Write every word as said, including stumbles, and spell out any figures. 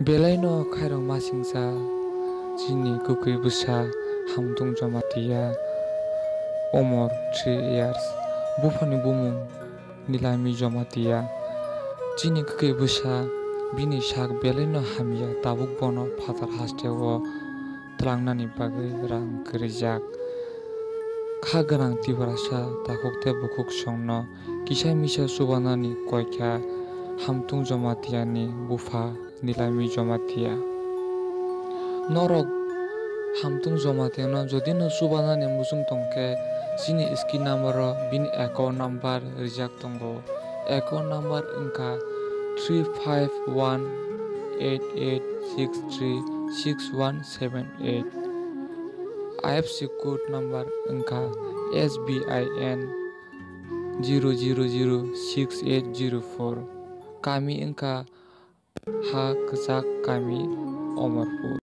Belai no khairok masingcha chini kwkwi bwsa Hamtung Jamatia, umor three years, buphani bumung Nilami Jamatia. Chini kwkwi bwsa bini sak belai no hamya, tabuk bono phatar hasteo twlangnani bagwi rang kwrwijak. Kha gwnang Tiprasa takhuk tei bukhuk songno kisa misa chubanani koi kha Hamtung Jamatia ni bupha Nilami Jamatia. Norok Hamtung Jamatia no jodi no chubanani muchung tong khe, chini screen number o bini account number rijak tongo. Account number wngkha three five one eight eight six three six one seven eight. I F S C code number wngkha S B I N zero zero zero six eight zero four. Kami wngkha ha kwchak kami Omorpur.